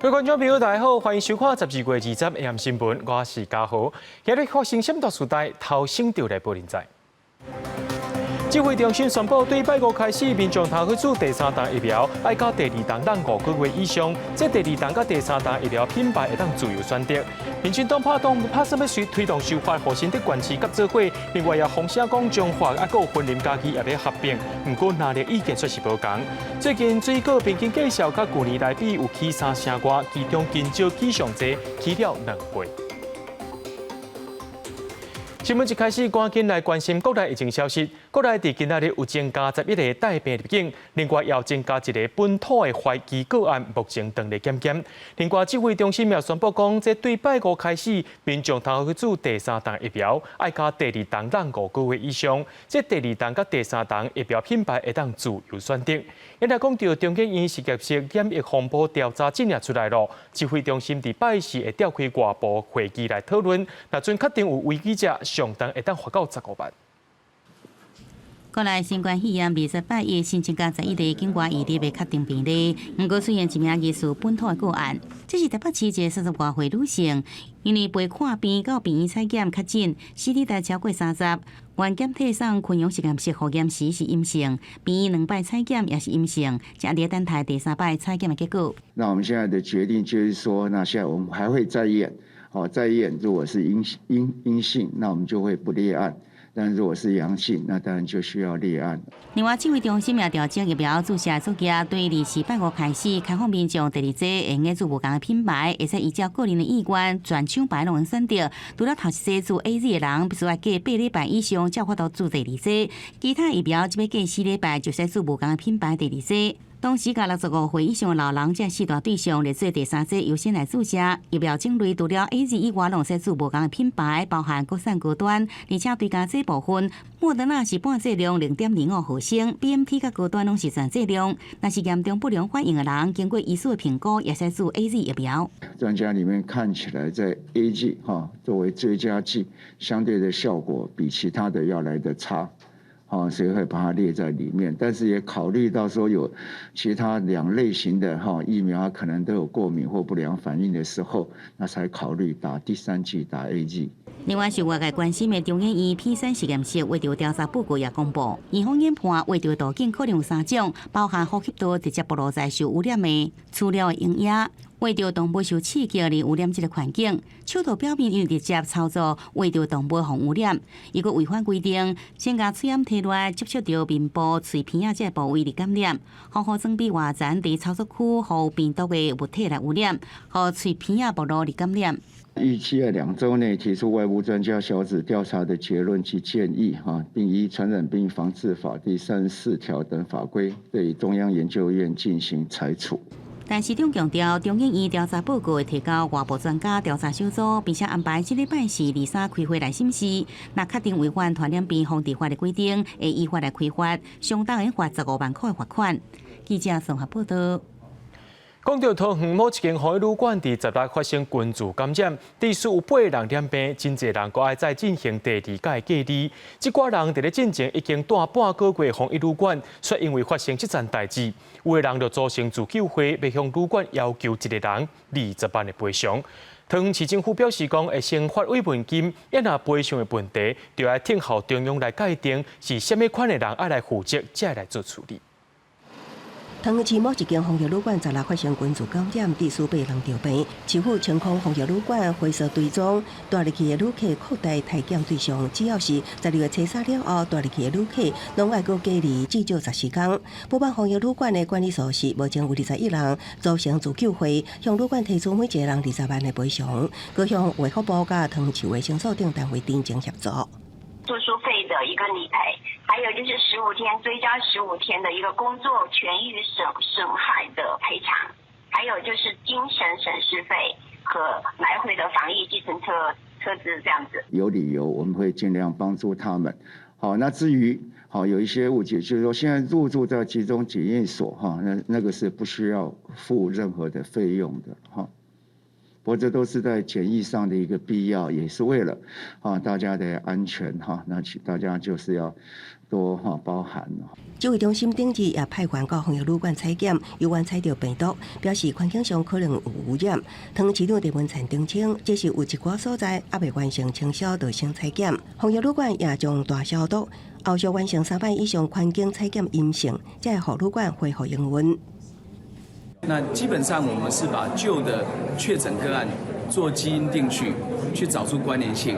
各位觀眾朋友，大家好，歡迎收看12月20 AM 新聞，我是嘉豪。今日發生什麼大事代，頭先就來報您知。指揮中心宣布，對拜五開始，民眾通去注第三針疫苗，愛到第二針等5個月以上。這第二針佮第三針疫苗品牌會當自由選擇。民進黨拍黨拍算欲隨推動修法，予新竹縣市合做伙。另外也風聲講彰化猶閣有雲林嘉義也欲合併，毋過拿的意見卻是無仝。最近水果平均價數佮舊年來比有起3成外，其中香蕉起上濟，起了2倍。新聞一開始，趕緊來關心國內疫情消息。國內佇今仔日有增加11個帶病入境，另外也有增加一个本土的懷疑個案，目前正咧檢驗。另外，指揮中心也宣布講，這對拜五開始，民眾通去注第三針疫苗，愛共第二針等5個月以上。這第二針佮第三針疫苗品牌會當自由選擇。現在講到中研院實驗室染疫風波調查進展出來囉，指揮中心佇拜四會召開外部會議來討論，若準確定有違紀者，上重會當罰到15萬。國內新冠肺炎20拜一新增加11個境外移入的確定病例，毋過出現一名疑似本土的個案。這是台北市一个30外歲女性，因為陪看病到病院採檢確診，CT 值超過30，原檢體送昆陽實驗室複驗時是陰性，病院兩擺採檢也是陰性，正佇等待第三擺採檢的結果。那我們現在的決定就是說，那現在我們還會再驗，好，再驗，如果是陰性，那我們就會不列案。但如果是陽性，那當然就需要列案。另外，指揮中心也調整疫苗注射作業，對24拜五開始開放民眾第二劑會用注無仝的品牌，會使依照個人的意願，全廠牌攏會選擇。除了頭一劑注 AZ 的人，必須愛過8禮拜以上才有法度注第二劑，其他疫苗只欲過4禮拜就使注無仝的品牌第二劑。同時，共65歲以上的老人這四大對象列做第三劑優先來注射。疫苗種類除了 AZ 以外，攏使注無仝的品牌，包含國產高端，而且追加劑部分，莫德納是半劑量0.25毫升，BNT佮高端攏是全劑量。若是嚴重不良反應的人，經過醫師的評估，也使注 AZ 疫苗。專家裡面看起來，在 AZ 哈作為追加劑，相對的效果比其他的要來得差。好，所以會把它列在裡面，但是也考慮到說有其他兩類型的哈疫苗可能都有過敏或不良反應的時候，那才考慮打第三劑打 AZ。另外，受外界關心的中研院 P3實驗室胃腸調查報告也公布，院方研判胃腸途徑可能有三種，包含呼吸道直接暴露在受污染的飼料溶液。胃腸動物受刺激而污染這个環境，手套表面因為直接操作胃腸動物予污染，伊閣違反規定，先共喙罨提來接觸著面部、喙邊仔這个部位而感染，防護裝備外層佇操作區予病毒的物體來污染，予喙邊仔暴露而感染。預計在2週內提出外部專家小組調查的結論及建議，哈，並依傳染病防治法第34條等法規，對中央研究院進行裁處。但市長強調，中研院調查報告會提交外部專家調查小組，並且安排這禮拜四、二三開會來審視。若確定違反傳染病防治法的規定，會依法來開罰，相當於罰15萬塊罰款。記者綜合報道。講到桃園某一間防疫旅館，佇16發生群聚感染，至少有八個人染病，真濟人閣愛再進行第二擺隔離。這寡人佇咧進前已經蹛半個月防疫旅館，卻因為發生這層代誌，有的人就組成自救會，欲向旅館要求一个人20萬的賠償。桃園市政府表示講，會先發慰問金，啊若賠償的問題，就愛聽候中央來界定是啥物款的人愛來負責，才會來做處理。桃園市某一間防疫旅館十六發生群聚感染，致使八人著病。市府清空防疫旅館回收追蹤帶入去的旅客擴大篩檢對象，只要是12月初三了後帶入去的旅客，攏愛閣隔離至少14天。布辦防疫旅館的管理處是目前有21人組成自救會，向旅館提出每一個人二十萬的賠償，閣向衛福部佮桃園市衛生所等單位申請協助。住宿費的一個理賠，還有就是十五天追加十五天的一個工作權益損害的賠償，還有就是精神損失費和來回的防疫計程車車資這樣子。有理由，我們會盡量幫助他們。好，那至於好有一些誤解，就是說現在入住在集中檢疫所，哈，那個是不需要付任何的費用的，哈，不過這都是在檢疫上的一個必要，也是為了啊大家的安全哈。那請大家就是要多哈包涵。指揮中心頂日也派員到防疫旅館採檢，猶原採著病毒，表示環境上可能有污染。桃園市長鄭文燦澄清，這是有一寡所在猶未完成清消就先採檢。防疫旅館也將大消毒，後續完成三擺以上環境採檢陰性，才會予旅館恢復營運。那基本上我們是把舊的確診個案做基因定序，去找出關聯性，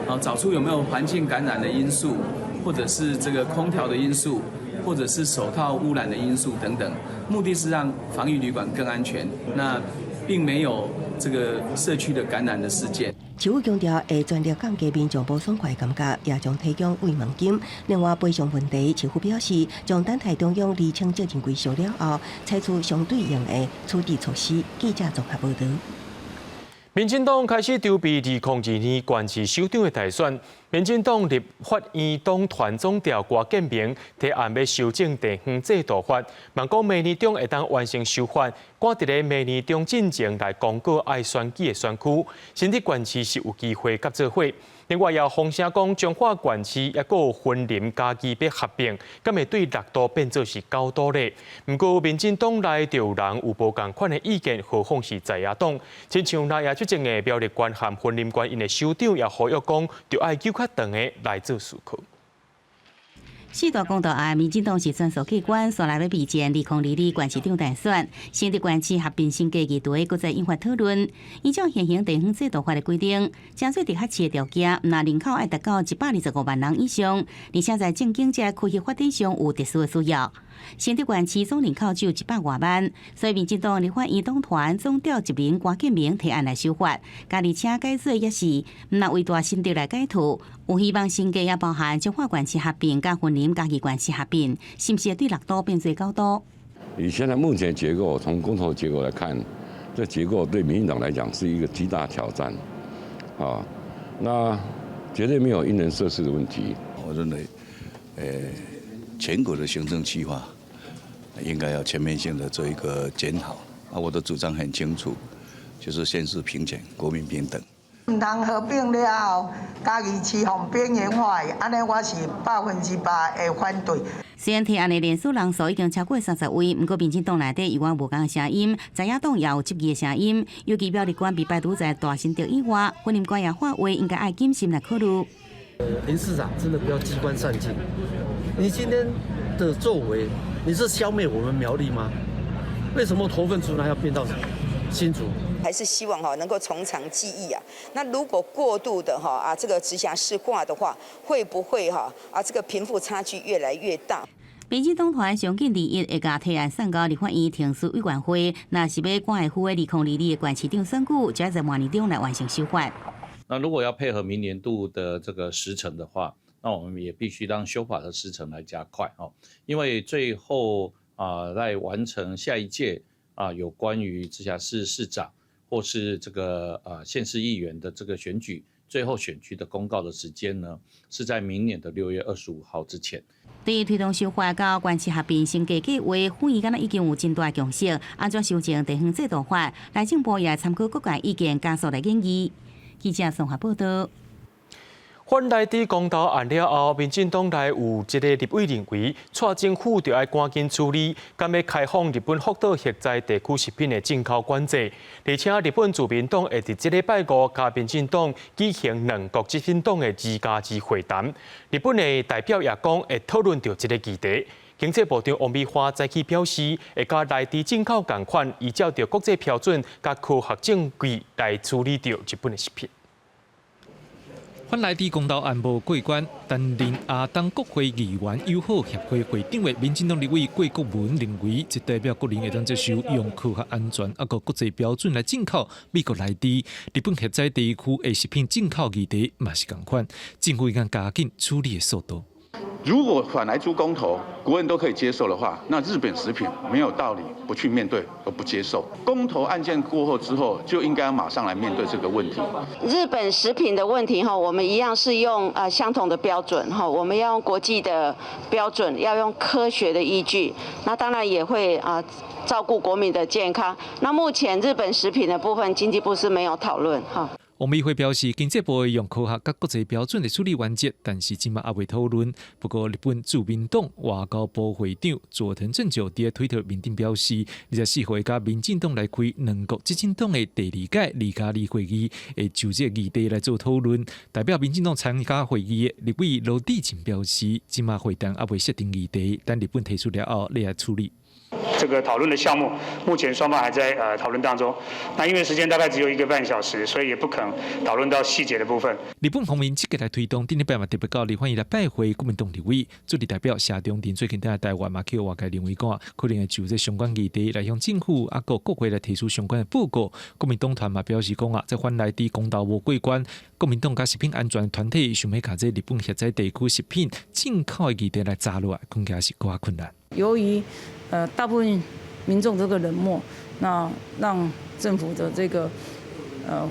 啊，找出有沒有環境感染的因素，或者是這個空調的因素，或者是手套污染的因素等等，目的是讓防疫旅館更安全。那並沒有這個社區的感染的事件。市府強調會全力降低民眾無爽快的感覺，也將提供慰問金。另外賠償問題，市府表示將等待中央釐清責任歸屬了後，採取相對應的處置措施。記者綜合報道。民進黨開始籌備2022縣市首長的大選。民進黨立法院黨團總召郭建明提案欲修正地方制度法，望講明年中會當完成修法，趕佇咧明年中進前來公告愛選舉的選區，新竹縣市是有機會佮做伙。另外，也有風聲講彰化縣市抑閣有雲林嘉義欲合併，敢會對六都變做是九都咧？毋過民進黨內就有人有無仝款的意見，何況是在野黨。親像那也執政的苗栗縣和雲林縣𪜶的首長也呼籲講，著愛糾較長的來做思考。四大公投案，民進黨是全數過關，紲來欲備戰2022縣市長大選，新竹縣市合併新加議題，閣再引發討論。依照現行地方制度法的規定，成做直轄市的條件，毋但人口愛達到125萬人以上，而且在政經這區域發展上有特殊的需要。新竹縣市總人口只有100外萬，所以民進黨立法院黨團總召集人郭建明提案來修法，而且改做也是毋但為大新竹來改圖，有希望新加也包含彰化縣市合併佮雲林嘉義縣市合併，是毋是會對六都變做九都？以現在目前結構，從公投結果來看，這結構對民進黨來講是一個極大挑戰，啊，那絕對沒有因人設事的問題。我認為，全國的行政區劃應該要全面性的做一個檢討。啊，我的主張很清楚，就是縣市平權，國民平等。毋通合併了後，嘉義市予邊緣化，按呢我是100%會反對。雖然提案的聯署人數已經超過30位，毋過民進黨內底猶原無仝的聲音，在野黨也有質疑的聲音。尤其苗栗縣被排除在大新竹以外，雲林縣也發話應該愛謹慎來考慮。林市長真的不要機關算盡，你今天的作為，你是消滅我們苗栗嗎？為什麼頭份竹南要變到新竹？還是希望哈能夠從長計議啊。那如果過度的哈啊這個直轄市化的話，會不會哈啊這個貧富差距越來越大？民進黨團上緊21會共提案送到立法院程序委員會，若是欲趕會赴2022的縣市長選舉，就要在明年中來完成修法。那如果要配合明年度的這個時程的話，那我們也必須讓修法的時程來加快哦，因為最後啊，在完成下一屆啊有關於直轄市市長或是這個縣市議員的這個選舉，最後選區的公告的時間呢，是在明年的6月25號之前。對於推動修法佮縣市合併新加計劃，會議敢若已經有真大共識，按怎修正地方制度法，內政部也參考各界意見，加速來研議。記者綜合報道。反萊豬公投案了後，民進黨內有一個立委認為，蔡政府著愛趕緊處理，敢欲開放日本福島核災地區食品的進口管制。而且日本自民黨會佇這禮拜五佮民進黨舉行兩國執行黨的2+2會談。日本的代表也講會討論著這個議題。經濟部長王美花早起表示，會佮萊豬進口仝款，依照著國際標準佮科學證據來處理著日本的食品。反萊豬公投案無過關，擔任亞東國會議員友好協會會長的民進黨立委郭國文認為，這代表國人會當接受用科學安全抑閣國際標準來進口美國萊豬，日本核災地區的食品進口議題嘛是仝款，政府應該加緊處理的速度。如果反萊豬公投，國人都可以接受的話，那日本食品沒有道理不去面對而不接受。公投案件過後之後，就應該馬上來面對這個問題。日本食品的問題哈，我們一樣是用相同的標準哈，我們要用國際的標準，要用科學的依據。那當然也會啊照顧國民的健康。那目前日本食品的部分，經濟部是沒有討論哈。王美花表示，經濟部會用科學佮國際標準的處理原則，但是這馬猶未討論。不過，日本自民黨外交部會長佐藤正久佇推特面頂表示，24號會佮民進黨來開兩國執政黨的第二屆2+2會議，會就這個議題來做討論。代表民進黨參加會議的立委羅致政表示，這馬會談猶未設定議題，等日本提出了後，來處理。這個討論的項目，目前雙方還在討論當中。那因為時間大概只有一個半小時，所以也不可能討論到細節的部分。日本方面積極來推動，頂禮拜嘛特別到立法院來拜會國民黨立委，助理代表謝長廷最近佇台灣嘛去外界認為講，可能會就這相關議題來向政府啊閣國會來提出相關的報告。國民黨團嘛表示講啊，這反萊豬公投無過關，國民黨佮食品安全團體想欲共這日本狹窄地區食品進口的議題來查落來，恐驚是閣較困難。由於大部分民眾這個冷漠，那讓政府的這個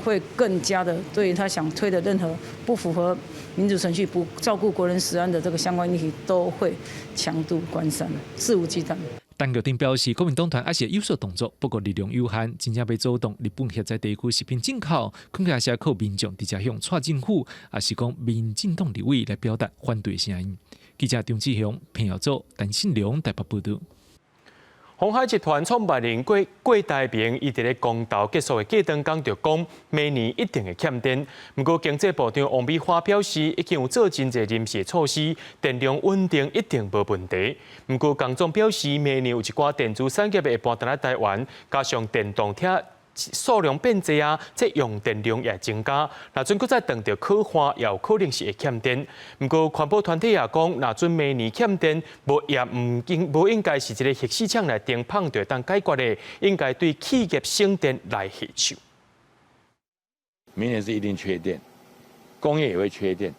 會更加的對他想推的任何不符合民主程序、不照顧國人食安的這個相關議題，都會強渡關山，肆無忌憚。陳玉珍表示，國民黨團猶是有所動作，不過力量有限，真正欲阻擋日本狹窄地區食品進口，恐驚是靠民眾直接向蔡政府，抑是講民進黨立委來表達反對聲音。記者張志雄、彭耀祖、陳信良台北報導。鴻海集團創辦人郭郭台銘，伊佇咧公投結束的過當講著講，明年一定會欠電。毋過經濟部長王美花表示，已經有做真濟臨時措施，電量穩定一定無問題。毋過工總表示，明年有一寡電子產業會搬轉來台灣，加上電動車數量變濟啊，這用電量也增加。若準閣再撞著旱旱，也有可能是會欠電。毋過環保團體也講，若準明年欠電，無也毋應無應該是一个核四廠來停放就會當解決的，應該對企業省電來下手。明年是一定缺電，工業也會缺電，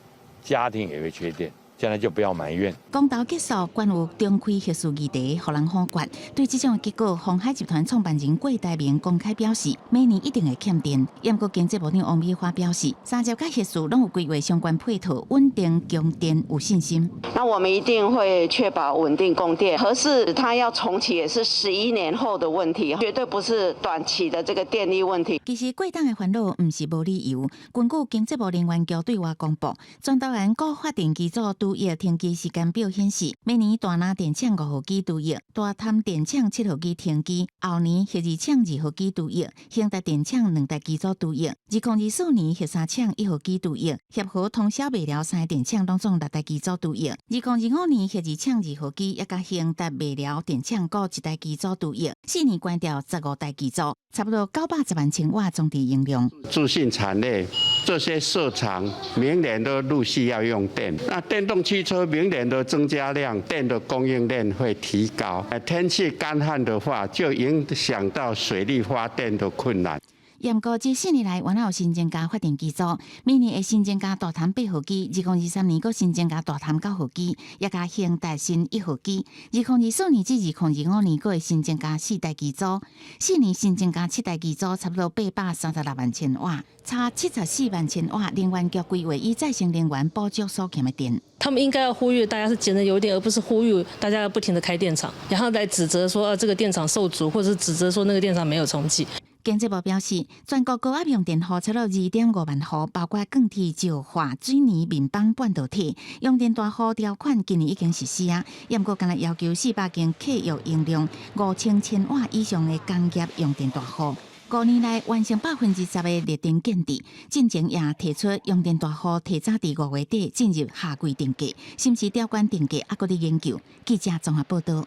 家庭也會缺電。現在就不要埋怨。公投結束，關於重開核四議題，予人否決。對這種結果，鴻海集團創辦人郭台銘公開表示，明年一定會欠電。毋過經濟部長王美花表示，三峽佮核四攏有規劃相關配套，穩定供電有信心。那我們一定會確保穩定供電。核四它要重啟也是11年後的問題，絕對不是短期的這個電力問題。其實郭董的煩惱毋是無理由。根據經濟部能源局對外公布，全台灣各發電機組除役停機時間表顯示，明年大林電廠五號機除役，大潭電廠七號機停機，後年核二廠二號機除役，興達電廠兩台機組除役。2024年核三廠一號機除役，協和通霄麥寮三個電廠攏總六台機組除役。2025年核二廠二號機，也佮興達麥寮電廠各一台機組除役，四年關掉15台機組，差不多910萬千瓦裝置容量。資訊產業這些設廠明年都陸續要用電，那電動汽車明年的增加量，電的供應量會提高。天氣乾旱的話，就影響到水力發電的困難。毋過這四年來，原來有新增加發電機組，明年會新增加大潭八號機，2023年閣新增加大潭九號機，也佮興達新一號機。2024年至2025年，閣會新增加四台機組，四年新增加七台機組，差不多836萬千瓦，差74萬千瓦。能源局規劃以再生能源補足所欠的電。他們應該要呼籲大家是節能用電，而不是呼籲大家要不停的開電廠，然後來指責說啊這個電廠受阻，或者是指責說那個電廠沒有重啟。經濟部表示，全國高壓用電戶超過2.5萬戶，包括鋼鐵、石化、水泥、面板、半導體用電大戶條款，今年已經實施啊。毋過，干焦要求400間契約容量5000千瓦以上的工業用電大戶，5年內完成10%的綠電建置。進前也提出用電大戶提早佇5月底進入夏季電價，是毋是調懸電價，猶閣佇研究。記者綜合報導。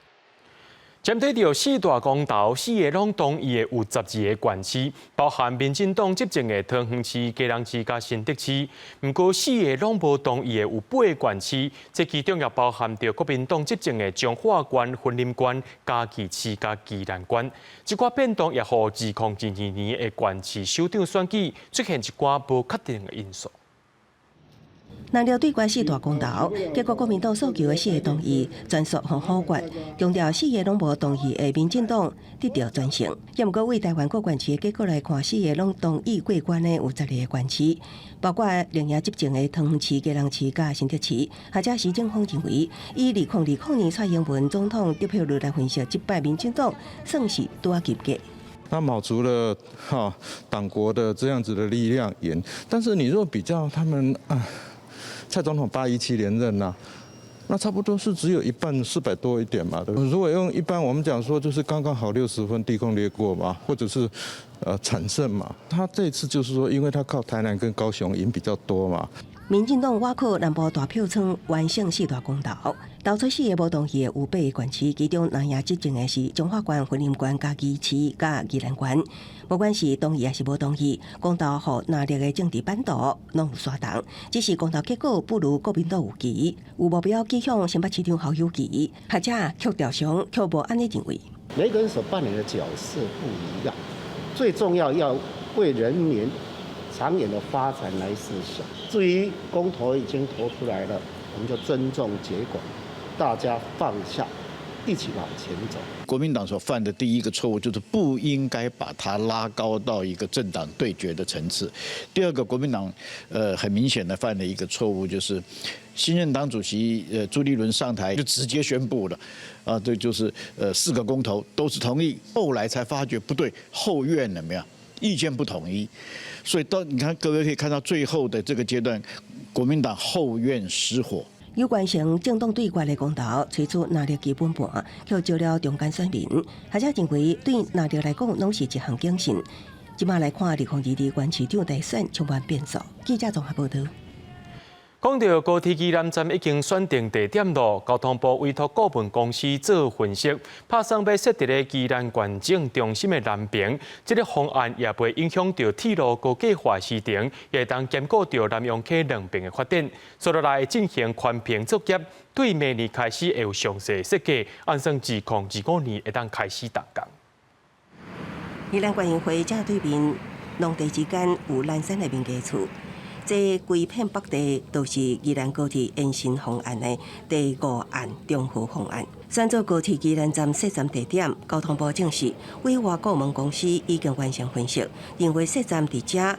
針對著四大公投，四个攏同意的有12个縣市，包含民進黨執政的桃園市、基隆市佮新竹市。毋過四个攏無同意的有八个縣市，這其中也包含著國民黨執政的彰化縣、雲林縣、嘉義市佮宜蘭縣。這寡變動也予2022年的縣市首長選舉出現一寡無確定的因素。藍綠對決四大公投，結果國民黨訴求的四个同意全數予否決，強調四个攏無同意的民進黨得著全勝。也毋過對台灣各縣市的結果來看，四个攏同意過關的有12个縣市，包括綠營執政的桃園市、基隆市佮新竹市。學者施正峰認為，以2020年蔡英文總統得票率來分析，這擺民進黨算是拄仔及格。那卯足了哈黨國的這樣子的力量贏，但是你若比較他們啊。蔡總統817連任吶，那差不多是只有一半400多一點嘛。如果用一般我們講說，就是剛剛好60分低空掠過嘛，或者是慘勝嘛。他這次就是說，因為他靠台南跟高雄贏比較多嘛。民進黨倚靠南部大票倉完勝四大公投，投出四个無同意的有八个縣市，其中藍營執政的是彰化縣、雲林縣、嘉義市佮宜蘭縣。不管是同意抑是無同意，公投予藍綠的政治版圖攏有徙動，只是公投結果不如國民黨預期，有目標指向新北市長侯友宜，學者曲調上卻無按呢認為。每個人所扮演的角色不一樣，最重要要為人民長遠的發展來設想。至於公投已經投出來了，我們就尊重結果，大家放下，一起往前走。國民黨所犯的第一個錯誤就是不應該把它拉高到一個政黨對決的層次。第二個，國民黨很明顯的犯了一個錯誤，就是新任黨主席朱立倫上台就直接宣布了，啊，這就是四個公投都是同意，後來才發覺不對，後院了沒有？意見不統一，所以到你看各位可以看到最後的這個階段，國民黨後院失火。有關成政黨對決的公投，吹出藍綠基本盤，卻招了中間選民。學者認為，對藍綠來講，攏是一項警訊。這馬來看，2022縣市長大選充滿變數。記者綜合報導。講到高鐵宜蘭站已經選定地點咯，交通部委託顧問公司做分析，拍算欲設佇咧宜蘭縣政中心的南爿，這个方案也袂影響著鐵路高架化時程，也會當兼顧著南陽溪兩爿的發展。接落來進行環評作業，對明年開始會有詳細設計，按算2025年會當開始動工。宜蘭縣議會正對面農地之間有南山的民家厝。這規片北地都是宜蘭高鐵延伸方案的第五案中和方案。選做高鐵宜蘭站設站地點，交通部證實，委外顧問公司已經完成分析，認為設站佇遮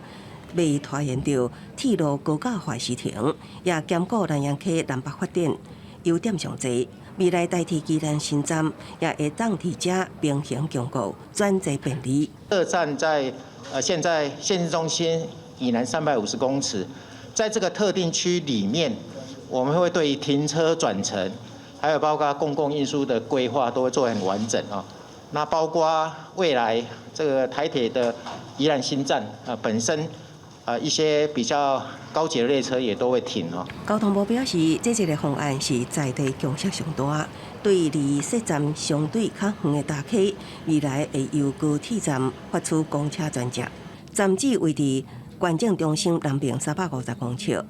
袂拖延著鐵路高架化時程，也兼顧南陽溪南北發展，優點上濟。未來台鐵宜蘭新站也會當佇遮平行供過，轉坐便利。二站在現在縣市中心以南350公尺，在這個特定區裡面，我們會對於停車轉乘，還有包括公共運輸的規劃都會做很完整啊。那包括未來這個台鐵的宜蘭新站啊，本身啊一些比較高級的列車也都會停哦。交通部表示，這一个方案是在地共識上大，對離設站相對較遠的大溪，未來會由高鐵站發出公車專接，站址位佇縣政中心南爿350公尺，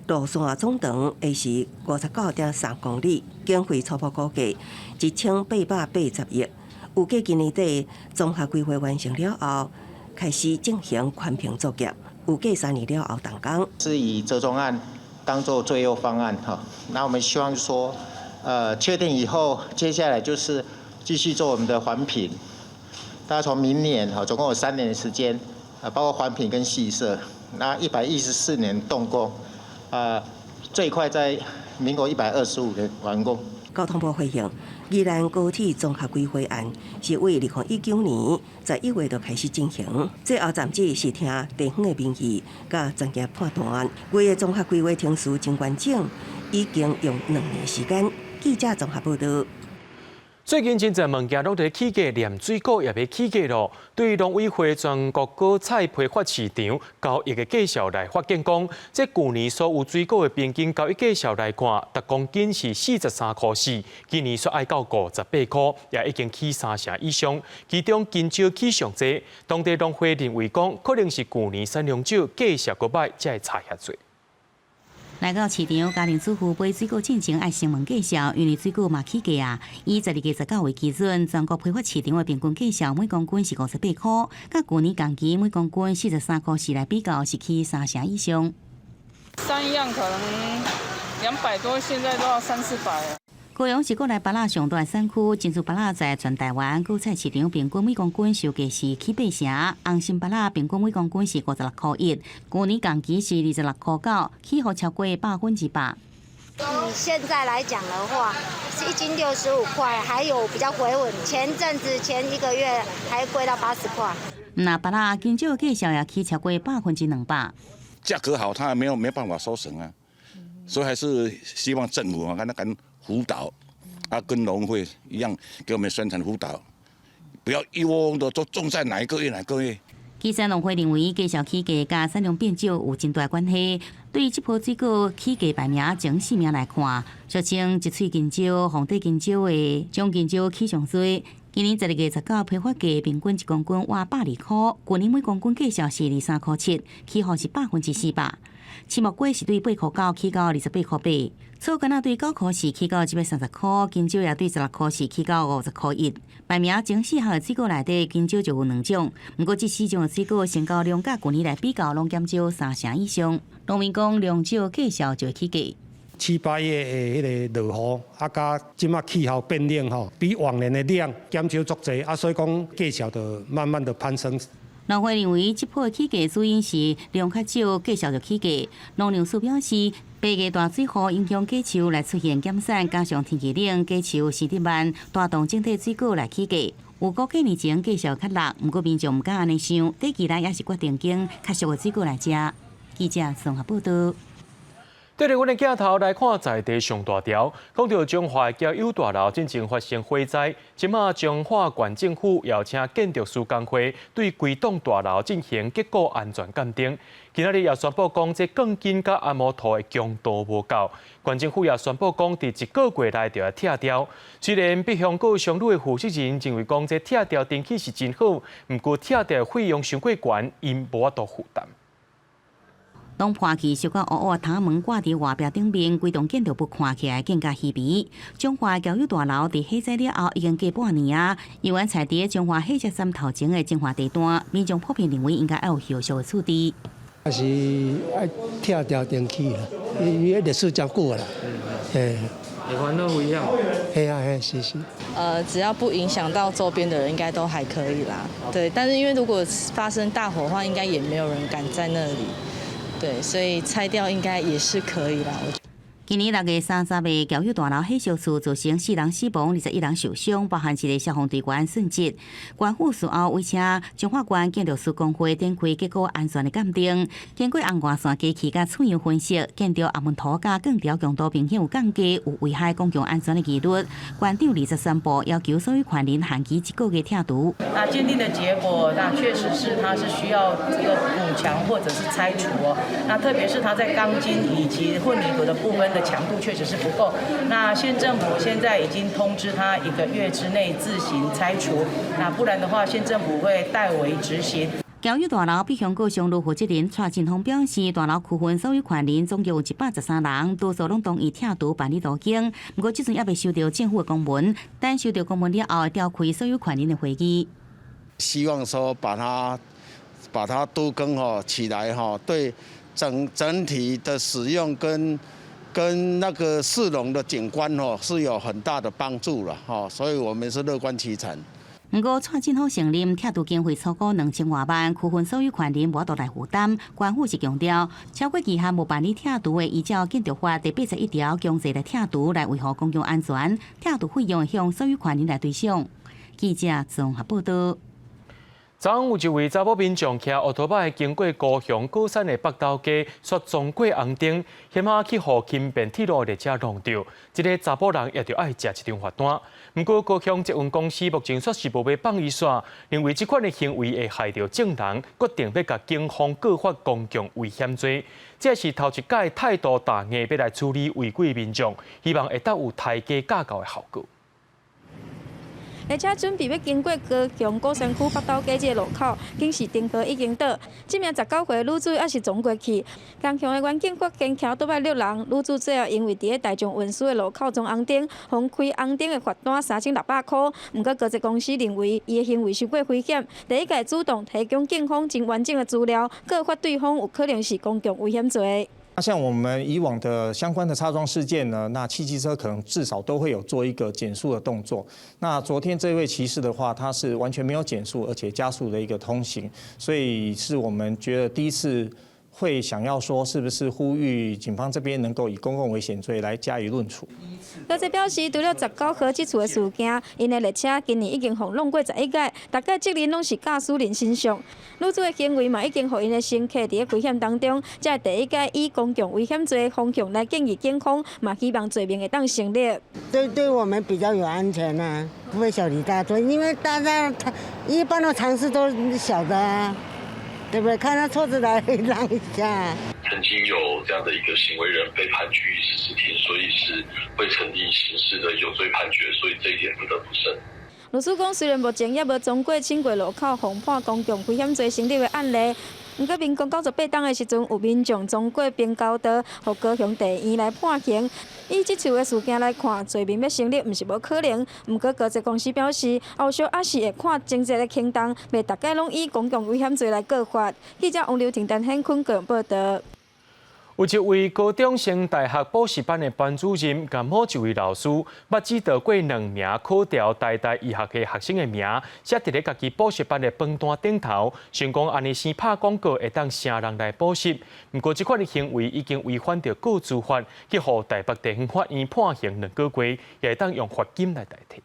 路線總長會是59.3公里，經費初步估計1880億。預計今年底綜合規劃完成了後，開始進行環評作業，預計3年了後動工。是以折衷案當做最優方案哈，那我們希望說，確定以後，接下來就是繼續做我們的環評，大概從明年哈，總共有3年的時間。啊，包括環評跟細設，那114年動工，啊，最快在民國125年完工。交通部回應，宜蘭高鐵綜合規劃案是對2019年11月就開始進行，最後暫時是聽地方的民意佮專業判斷，規个綜合規劃程序真完整，已經用2年時間。記者綜合報導。最近真濟物件攏佇起價，連水果也欲起價囉。對農委會全國果菜批發市場交易的價數來發現講，這舊年所有水果的平均交易價數來看，逐公斤是43塊4，今年煞愛到58塊，也已經起三成以上。其中香蕉起上濟，當地農會認為講，可能是舊年產量少，價數閣䆀，才會差遐濟。來到市場，家庭主婦買水果進前愛先問價數，因為水果嘛起價啊。以12月19為基準，全國批發市場的平均價數每公斤是58塊，佮舊年同期每公斤43塊4來比較，是起三成以上。上一樣可能200多，現在都要三四百了。高雄是國內芭樂上大產區，珍珠芭樂在全台灣果菜市場平均每公斤售價是起8成，紅心芭樂平均每公斤是56.1塊，舊年同期是26.9塊，起伏超過100%。以現在來講的話，是一斤65塊，還有比較回穩。前陣子前一個月還貴到80塊。那芭樂香蕉價數也起超過200%。價格好，他沒有沒辦法收成啊，所以還是希望政府啊，跟他跟輔導啊，跟農會一樣，給我們宣傳輔導，不要一窩蜂的都種在哪一個月哪個月。其實農會認為，價數起價佮產量變少有真大關係。對這波水果起價排名前四名來看，俗稱一喙香蕉、皇帝香蕉的種香蕉起上濟。今年12月19批發價平均一公斤倚120塊，舊年每公斤價數是23.7塊，起伏是400%。青木瓜是對8.9塊起到28.8塊，草柑仔對9塊4起到130塊，香蕉也對16.4塊起到50.1塊。排名前四項的水果內底，香蕉就有兩種，毋過這四種的水果成交量佮舊年來比較，攏減少3成以上。農民講量少價數就會起價。七八月的彼个落雨，啊，佮這馬氣候變冷吼，比往年的量減少足濟，啊，所以講價數就慢慢的攀升。農會認為，這波起價主因是量較少，價數就起價。農糧署表示，八月大水雨影響果樹來出現減產，加上天氣冷，果樹生得慢，帶動整體水果來起價。有估幾年前價數較落，毋過民眾毋敢按呢想，短期內也是決定揀較俗的水果來食。記者綜合報道。對著阮的鏡頭來看，在地上大條，講著彰化交友大樓進前發生火災，這馬彰化縣政府邀請建築師工會對規棟大樓進行結構安全鑑定。今仔日也宣布講，這鋼筋佮阿摩托的強度無夠。縣政府也宣布講，佇一個月內就要拆掉。雖然北鄉閣商旅的負責人認為講，這拆掉電器是真好，毋過拆掉費用傷過懸，𪜶無法度負擔。當破去燒到烏烏窗門掛佇外壁頂面，規棟建築物看起來更加稀微。彰化交友大樓佇火災了後已經過半年啊，猶原踩佇彰化火車站頭前的精華地段，民眾普遍認為應該要有後續的處置。還是愛拆掉電器啦，因為歷史真久啦，嘿。會煩惱危險。嘿啊嘿，是是。只要不影響到周邊的人，應該都還可以啦。對，但是因為如果發生大火的話，應該也沒有人敢在那裡。對，所以拆掉應該也是可以啦。今年6月30日，交友大樓火燒厝造成四人死亡，21人受傷，包含一个消防隊員殉職。縣府事後委請彰化縣建築師公會展開結構安全的鑑定，經過紅外線機器佮取樣分析，見著阿門塗佮鋼條強度明顯有降低，有危害公共安全的疑慮。縣長二十宣布要求所有權人限期一個月拆除。那鑑定的結果，那確實是它是需要這個補強或者是拆除哦。那特別是它在鋼筋以及混凝土的部分的強度確實是不夠。那縣政府現在已經通知他一個月之內自行拆除，那不然的話，縣政府會代為執行。交友大樓北鄉閣商旅負責人蔡進峰表示，大樓區分所有權人總共有113人，多數攏同意拆除辦理途徑。毋過這陣猶未收著政府的公文，等收著公文了後，會召開所有權人的會議。希望說把它都更吼起來吼，對整整體的使用跟那個市容的景觀哦是有很大的幫助了哈，所以我們是樂觀其成。毋過蔡進峰承認拆除經費超過2000外萬，區分所有權人無法度來負擔。縣府是強調，超過期限無辦理拆除的，依照建築法第81條強制來拆除，來維護公共安全。拆除費用會向所有權人來追償。記者綜合報道。昨昏有一位查某民眾騎烏托擺經過高雄鼓山的北斗街，煞撞過紅燈，險仔去予輕便鐵路列車撞著。這个查某人也著愛食一張罰單。毋過高雄捷運公司目前煞是無欲放伊煞，認為這款的行為會害著眾人，決定欲共警方告發公共危險罪。這是頭一擺態度強硬欲來處理違規民眾，希望會當有刣雞教狗的效果。列車準備欲經過高雄鼓山區北斗街這個路口，警示燈號已經倒。這名19歲女子猶是撞過去。高雄的員警發現騎倒擺掠人，女子最後因為佇咧大眾運輸的路口撞紅燈，予開紅燈的罰單3600塊。毋過高捷公司認為伊的行為傷過危險，第一屆主動提供警方真完整的資料，告發對方有可能是公共危險罪。那像我們以往的相關的擦撞事件呢，那汽機車可能至少都會有做一個減速的動作。那昨天這位騎士的話，他是完全沒有減速，而且加速的一個通行，所以是我們覺得第一次會想要說，是不是呼籲警方這邊能夠以公共危險罪來加以論處。高鐵表示，除了19號這次的事件，𪜶的列車今年已經予弄過11擺，逐擺責任攏是駕駛人身上。女子的行為嘛，已經予𪜶的乘客佇咧危險當中，才會第一擺以公共危險罪方向來建議警方，嘛希望罪名會當成立。對，對我們比較有安全啊，不會小題大做，因為大家他一般的常識都曉得啊，對不對？看到車子來讓一下。曾經有這樣的一個行為人被判拘役14天，所以是會成立刑事的有罪判決，所以這一點不得不慎。律師講，雖然目前猶無通過經過路口誤判公共危險罪成立的案例，毋過民國98冬的時陣，有民眾通過平交道，予高雄地院來判刑。以這次的事件來看，罪名欲成立毋是無可能。毋過高鐵公司表示，後續猶是會看情節的輕重，袂逐擺攏以公共危險罪來告發。記者王劉婷、陳顯坤高雄報導。有一位高中生大學補習班的班主任，佮某一位老師，捌指導過兩名考著台大醫學系學生的名，寫佇咧家己補習班的榜單頂頭，想講按呢先拍廣告會當吸人來補習。毋過這款的行為已經違反著個資法，去予台北地方法院判刑2個月，也會當用罰金來代替。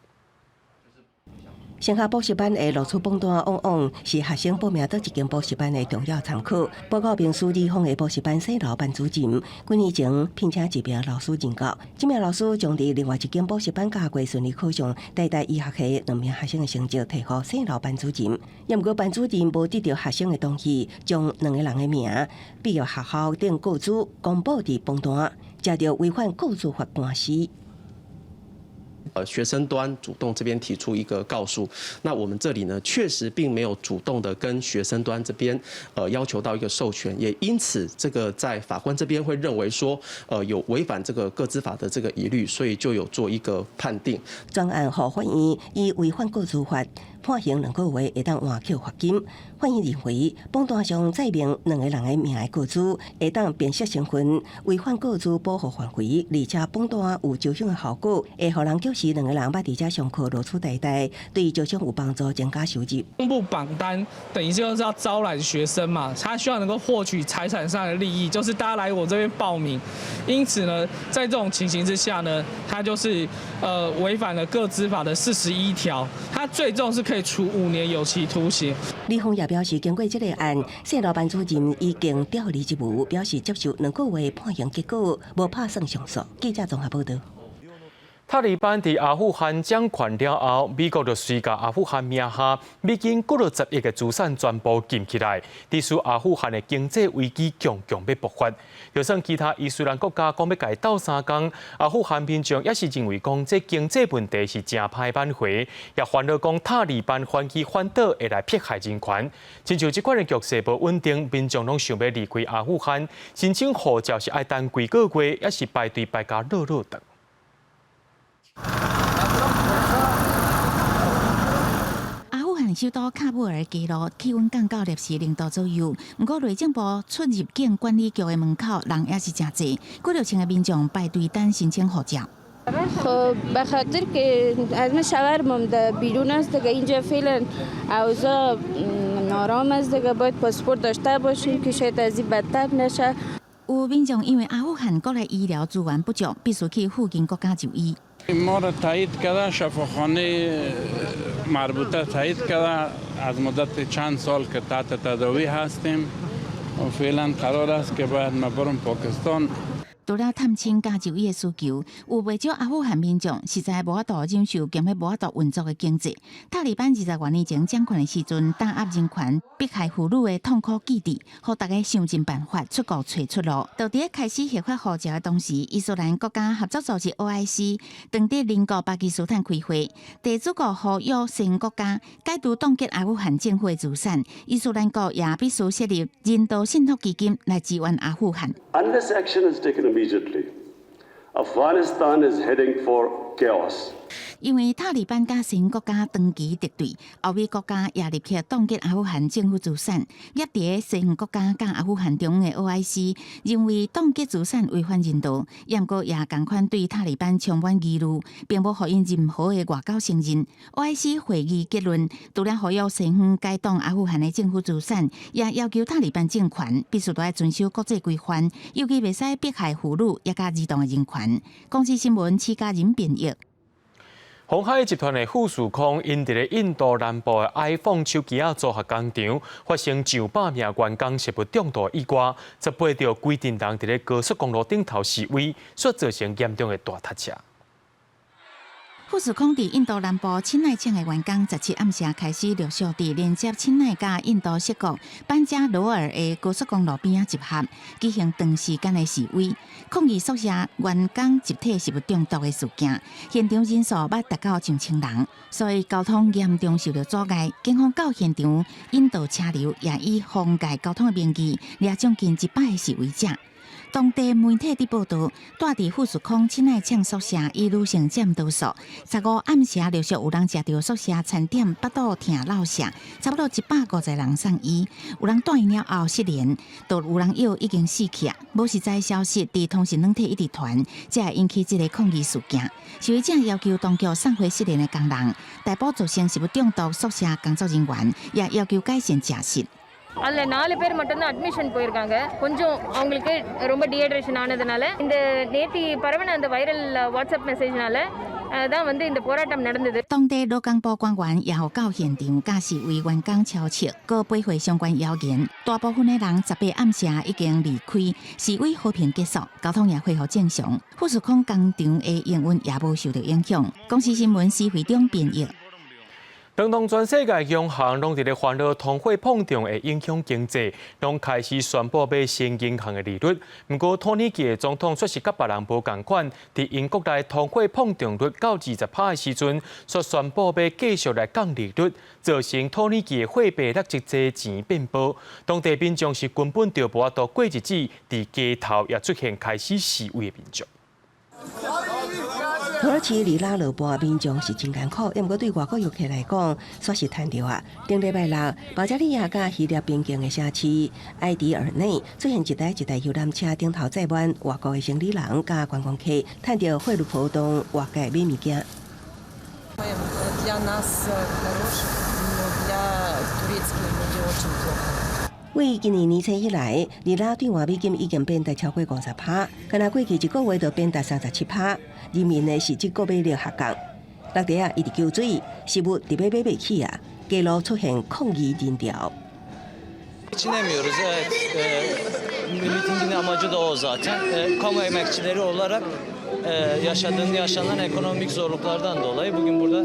升學補習班的錄取榜單往往是學生報名佗一間補習班的重要參考。報告明書李峰的補習班細樓班主任，幾年前聘請一名老師任教，這名老師將佇另外一間補習班教過順利考上台大醫學系兩名學生的成績，提予細樓班主任。猶毋過班主任無得著學生的同意，將兩个人的名畢業學校等個資公布佇榜單，這就違反個資法官司。學生端主動這邊提出一個告訴，那我們這裡呢，確實並沒有主動的跟學生端這邊，要求到一個授權，也因此這個在法官這邊會認為說，有違反這個個資法的這個疑慮，所以就有做一個判定。專案予法院以違反個資法判刑2個月，會當換扣罰金。法院認為，榜單上載明兩个人的名的個資，會當辨識身份，違反個資保護範圍，而且榜單有招生的效果，會予人表示兩个人捌佇遮上課錄取台大，對招生有幫助，增加收入。公布榜單等於就是要招攬學生嘛，他希望能夠獲取財產上的利益，就是大家來我這邊報名。因此呢，在這種情形之下呢，他就是違反了個資法的41條，他最重是可以處5年有期徒刑。李鳳也表示，經過這个案，細樓班主任已經調離職務，表示接受2個月判刑結果，無拍算上訴。記者綜合報導。塔利班佇阿富汗掌權了後，美國就隨共阿富汗名下美金幾落十億的資產全部禁起來，致使阿富汗的經濟危機強強欲爆發。就算其他伊斯蘭國家講欲共伊鬥相共，阿富汗民眾也是認為講這經濟問題是誠歹挽回，也煩惱講塔利班反起反倒會來迫害人權。親像這款的局勢無穩定，民眾攏想欲離開阿富汗，申請護照是愛等幾個月，抑是排隊排甲落落長。阿富汗首都喀布爾街路氣溫降到攝氏0度左右，毋過內政部出入境管理局的門口人猶是誠濟，幾落千个民眾排隊等申請護照。 خب به خاطر که از من شوهرم در بیرون است دیگه اینجا فعلا اوضاع نارام است دیگه باید پاسپورت داشته باشیم که شاید از این بدتر نشه。有民眾因為阿富汗國內醫療資源不足，必須去附近國家就醫。 ما را تایید کرده شفاخانه مربوطه تایید کرده از مدت چند سال که تحت تداوی هستیم و فعلا قرار است که باید ما برم پاکستان。除了探親佮就醫的需求，有袂少阿富汗民眾實在無法度忍受兼彼無法度運作的經濟。塔利班20多年前掌權的時陣，打壓人權、迫害婦女的痛苦記憶，予大家想盡辦法出國揣出路。就佇咧開始核發護照的同時，伊斯蘭國家合作組織 OIC 當佇鄰國巴基斯坦開會，地主國呼籲成員國家解除凍結阿富汗政府的資產。伊斯蘭國也必須設立人道信託基金來支援阿富汗。 Unless action is taken immediately, Afghanistan is heading for chaos. 因為塔利班佮西方國家長期敵對，歐美國家也入去凍結阿富汗政府資產。夾佇西方國家佮阿富汗中的 OIC 認為凍結資產違反人道，毋過也仝款對塔利班充滿疑慮，並無予𪜶任何的外交承認。OIC 會議結論，除了呼籲西方解凍阿富汗的政府資產，也要求塔利班政權必須愛遵守國際規範，尤其袂使迫害婦女抑佮兒童的人權。公視新聞施嘉仁編譯。鴻海集團的富士康𪜶佇咧印度南部的 iPhone 手機仔組合工廠發生上百名員工食物中毒意外，18著規陣人佇咧高速公路頂頭示威，煞造成嚴重的大塞車。富士康佇印度南部欽奈廠的員工，17暗時開始陸續佇連接欽奈佮印度錫國班加羅爾的高速公路邊仔集合，舉行長時間的示威，抗議宿舍員工集體食物中毒的事件。現場人數捌達到上千人，所以交通嚴重受著阻礙。警方到現場引導車流，也以封蓋交通的名義，掠將近100个示威者。當地媒體佇報導，住佇富士康欽奈廠宿舍以女性佔多數。15暗時陸續有人食著宿舍餐點，腹肚疼落瀉，差不多150人送醫，有人住院了後失聯，都有人藥已經死去啊！無實在消息佇通訊軟體一直傳，才會引起這個抗議事件。示威者要求當局送回失聯的工人，逮捕造成食物中毒宿舍工作人員，也要求改善食食。 அதில் நாலு பேர் மட்டும்தான் அட்மிஷன் போயிருக்காங்க. கொஞ்சம் அவங்களுக்கு ரொம்ப டீஹைட்ரேஷன் ஆனதுனால இந்த நேத்தி பரவின அந்த வைரல் வாட்ஸ்அப் மெசேஜ்னால தான் வந்து இந்த போராட்டம் நடந்தது. 當地勞工部官員也予到現場，佮示威員工敲斥，閣駁回相關謠言。大部分的人18暗時已經離開，示威和平結束，交通也恢復正常。富士康工廠的營運也無受著影響。公視新聞施惠中編譯。當當全世界央行攏佇咧煩惱通貨膨脹會影響經濟，攏開始宣布欲升銀行的利率。毋過土耳其的總統卻是佮別人無仝款，佇𪜶國內通貨膨脹率到20趴的時陣，煞宣布欲繼續來降利率，造成土耳其的貨幣立即濟錢變薄。當地民眾是根本就無法度過日子，佇街頭也出現開始示威的民眾。土耳其里拉落薄，民眾是真艱苦，毋過對外國遊客來講，煞是趁著啊。頂禮拜六，保加利亞佮希臘邊境的城市埃迪爾內出現一台一台遊覽車，頂頭載滿外國的生理人佮觀光客，趁著匯率波動，外界買物件。 Для нас хорош, но для турецких людей очень плохо. 為今年年初以來，里拉兌換美金已經變達超過50趴，敢若過去一個月就變達37趴，人民的實質購買力下降。六地仔一直求水，食物特別買袂起啊，街路出現抗議人潮。 Geçinemiyoruz evet. Mitingin amacı da o zaten. Kamu emekçileri olarak yaşadığın yaşanan ekonomik zorluklardan dolayı bugün burada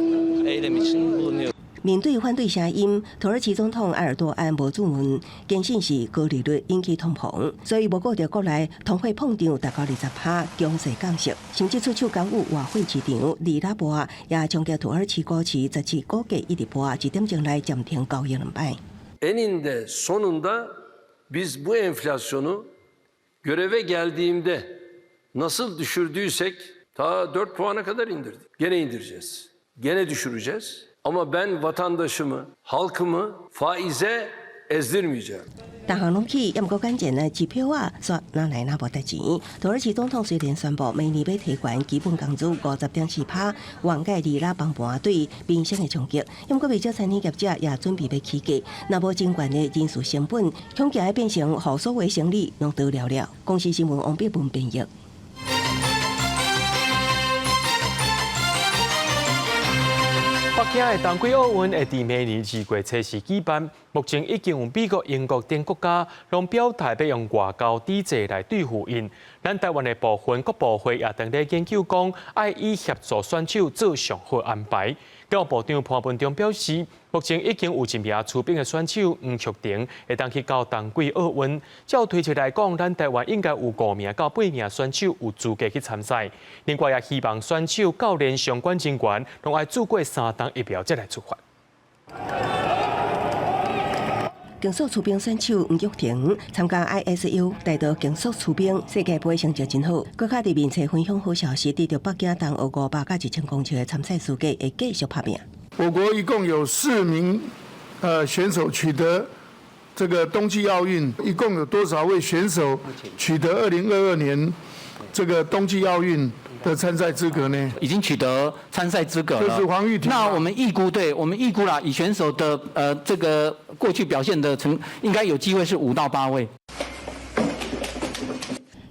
eylem için bulunuyoruz. 面對反對聲音，土耳其總統埃爾多安無注問，堅信是高利率引起通膨，所以無顧著國內通貨膨脹達到20趴，強勢降息，甚至出手干預外匯市場，里拉薄也衝擊土耳其股市17股價一直破1點鐘來暫停交易兩擺。 Eninde sonunda biz bu enflasyonu göreve geldiğimde nasıl düşürdüysek ta 4 puana kadar indirdik. Gene indireceğiz. Gene düşüreceğiz. Ama ben vatandaşımı, halkımı faize ezdirmeyeceğim. 逐項攏起，猶毋過關鍵的支票仔，煞哪來哪無值錢。土耳其總統雖然宣布明年欲提懸基本工資50.4趴，緩解里拉崩盤對民生的衝擊，猶毋過袂少餐廳業者也準備欲起價。若無真懸的人事成本，恐驚會變成予所有生意攏倒了了。公視新聞王碧文編譯。北京的冬季奧運會佇明年2月24舉辦，目前已經有美國、英國等國家攏表態欲用外交抵制來對付𪜶。咱台灣的部分國部會也當咧研究講，愛以協助選手做上好安排。教育部長潘文忠表示，目前已經有一名出兵的選手黃旭庭會當去到冬季奧運。照推測來講，咱台灣應該有五名到八名選手有資格去參賽。另外，也希望選手、教練、相關人員攏愛注過三針疫苗才來出發。競速溜冰選手黃玉婷參加 ISU 帶隊競速溜冰世界盃成績真好，閣較佇面冊分享好消息，得著北京冬奧500佮1000公尺的參賽資格，會繼續拍拚。我國一共有4名選手取得這個冬季奧運，一共有多少位選手取得2022年這個冬季奧運的參賽資格呢？已經取得參賽資格了。就是黃玉婷。那我們預估，對我們預估啦，以選手的這個過去表現的成，應該有機會是5到8位。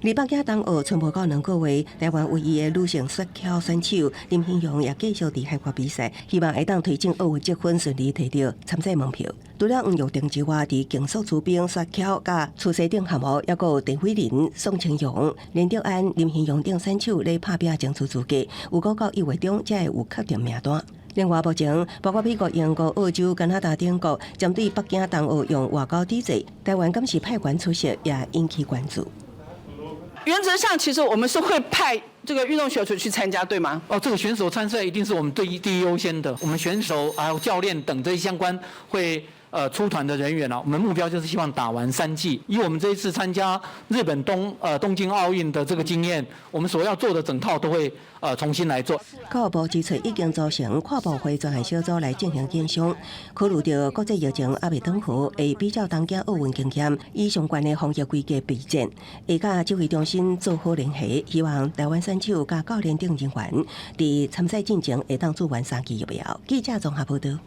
離北京冬奧賰無夠2個月，台灣唯一的女性雪橇選手林昕榮也繼續佇海外比賽，希望會當推進奧運積分順利提著參賽門票。除了黃玉婷之外，佇競速溜冰、雪橇佮趨勢等項目，猶閣有鄭慧玲、宋清揚、連德安、林昕榮等選手咧拍拚爭取資格，預估到1月中才會有確定名單。另外，目前包括美國、英國、澳洲、加拿大等國，針對北京冬奧用外交抵制，台灣敢是派員出席，也引起關注。原則上，其實我們是會派這個運動選手去參加，對嗎？哦，這個選手參賽一定是我們最第一優先的。我們選手還有教練等這些相關會出團的人員啊，我們目標就是希望打完三劑。以我們這一次參加日本東京奧運的這個經驗，我們所要做的整套都會重新來做。教育部指出，已經組成跨部會專案小組來進行檢商，考慮著國際疫情猶未轉好，會比照東京奧運經驗，以相關的防疫規格備戰，會佮指揮中心做好聯繫，希望台灣選手佮教練等人員佇參賽進前會當注完三劑疫苗。記者綜合報導。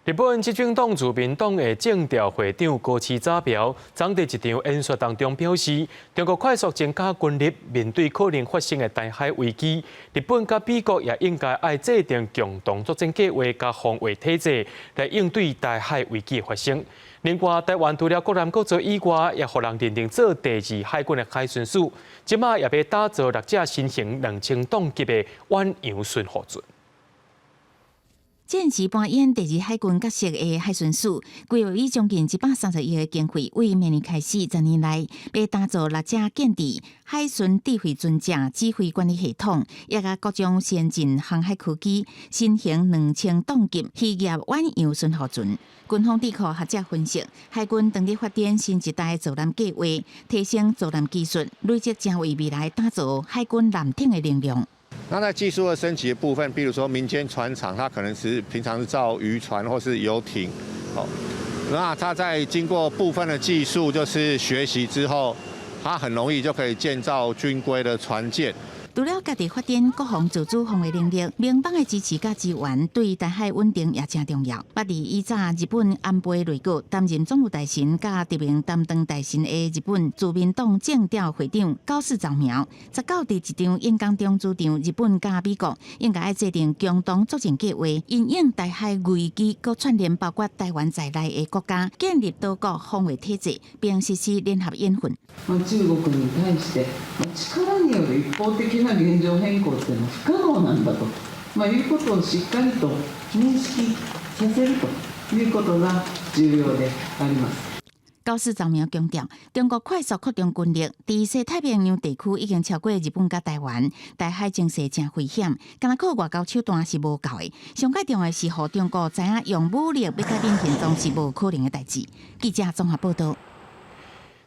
日本執政黨自民黨的政調會長高市早苗，昨佇一場演說當中表示，中國快速增加軍力，面對可能發生的台海危機，日本佮美國也應該愛制定共同作戰計劃佮防衛體制，來應對台海危機的發生。另外，台灣除了國南國造以外，也予人認定做第二海軍的海巡署，這馬也欲打造六隻新型2000噸級的遠洋巡護船。戰時扮演第二海軍角色的海巡署，規劃以將近130億的經費，為明年開始10年內，欲打造六隻建置海巡智慧船隻指揮管理系統，也佮各種先進航海科技，新型2000噸級漁業遠洋巡護船。軍方智庫學者分析，海軍當咧發展新一代造艦計劃，提升造艦技術，累積成為未來打造海軍艦艇的能量。那在技術的升級的部分，比如說民間船廠，它可能是平常是造漁船或是遊艇，哦，那它在經過部分的技術就是學習之後，它很容易就可以建造軍規的船艦。除了家己發展國防自主防衛能力，盟邦的支持佮支援對台海穩定也誠重要。捌佇以早日本安倍內閣擔任總務大臣佮特命擔當大臣的日本自民黨政調會長高市早苗，19佇一場演講中主張，日本佮美國應該愛制定共同作戰計劃，因應台海危機，閣串聯包括台灣在內的國家，建立多國防衛體制，並實施聯合演訓。中國に対して力による一方的な現状変更っていうのは不可能なんだと、いうことをしっかりと認識させるということが重要であります。高市早苗強調，中國快速擴張軍力，佇西太平洋地區已經超過日本佮台灣，台海情勢誠危險，干焦靠外交手段是無夠的，上蓋重要是予中國知影用武力欲改變現狀是無可能的代誌。記者綜合報導。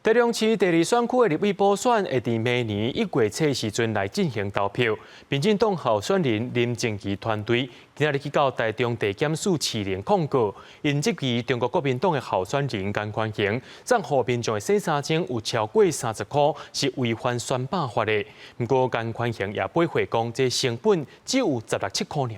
台中市第二選區的立委補選會佇明年1月初時陣來進行投票。民進黨候選人林靜儀團隊今仔日去到台中地檢署士林控告，𪜶質疑中國國民黨的候選人顏寬恆送予民眾的洗衫精有超過30箍，是違反選罷法的。毋過顏寬恆也駁回講，這成本只有十六七箍爾。